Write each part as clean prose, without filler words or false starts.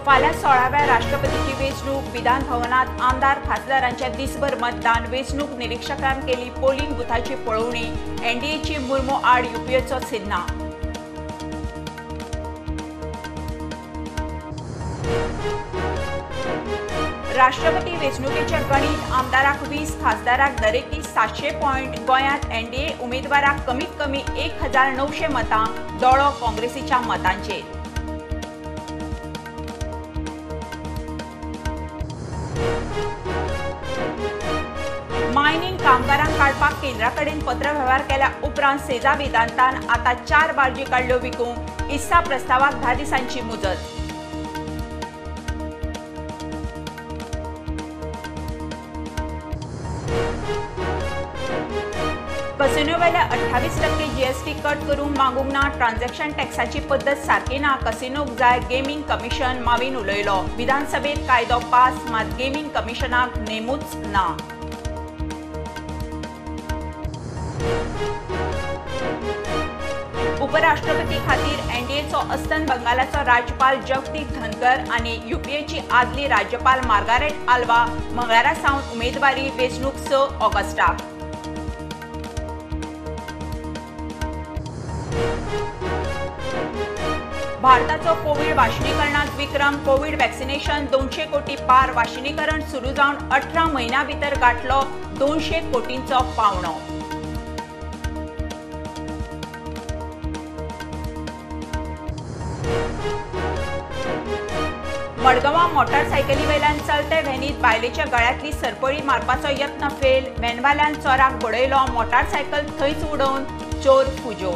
फाल्यां 16व्या राष्ट्रपतीची वेंचणूक. विधान भवनात आमदार खासदारांच्या दिसभर मतदान. वेंचणूक निरीक्षकान केली पोलिंग बुथाची पळोवणी. एनडीएची मुर्मू आड युपीएचो सिन्हा. राष्ट्रपती वेंचणुकेचे गणित. आमदाराक 20, खासदाराक दरेकी 700 पॉयंट. गोंयांत एनडीए उमेदवाराक कमीत कमी 1900 मतां. दोळो काँग्रेसीच्या मतांचेर. मायनिंग कामगारांक काडपाक केंद्रा कडेन पत्रवेव्हार केल्या उपरांत सेजा वेदांतान आतां 4 बार्जी काडल्यो विकूंक. इस्सा प्रस्तावाक 10 दिसांची मुजत. कसिनोवेल्या 28% जीएसटी कट करूंक मागूंक ना. ट्रान्झॅक्शन टॅक्साची पद्दत सारकी ना. कसिनोक जाय गेमींग कमिशन. मावीन उलयलो. विधानसभेत कायदो पास, मात गेमींग कमिशनाक नेमूच ना. उपराष्ट्रपती खातीर एनडीएचो अस्तंत बंगालाचो राज्यपाल जगदीप धनकर आनी युपीएची आदली राज्यपाल मार्गारेट आल्वा मंगळारा सावन उमेदवारी. वेंचणूक 6 ऑगस्टाक. भारताचो कोवीड वाशिनीकरणात विक्रम. कोवीड वॅक्सिनेशन 200 कोटी पार. वाशिनीकरण सुरू जावन 18 म्हयन्यां भितर गांठलो 200 कोटींचो पावणो. मडगांवां मोटारसायकली वयल्यान चलते व्हॅनीत बायलेच्या गळ्यांतली सरपळी मारपाचो यत्न फेल. व्हॅनवाल्यान चोराक बडयलो. मोटारसायकल थंयच उडोवन चोर फुजो.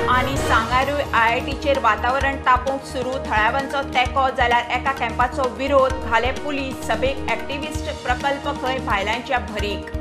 आनी सांगारूय आयआयटीचेर वातावरण तापोवंक सुरू. थळाव्यांचो तेंको जाल्यार एका कॅम्पाचो विरोध. घाले पुलीस. सभेक एक्टिविस्ट प्रकल्प खंय भायल्यांच्या भरीक.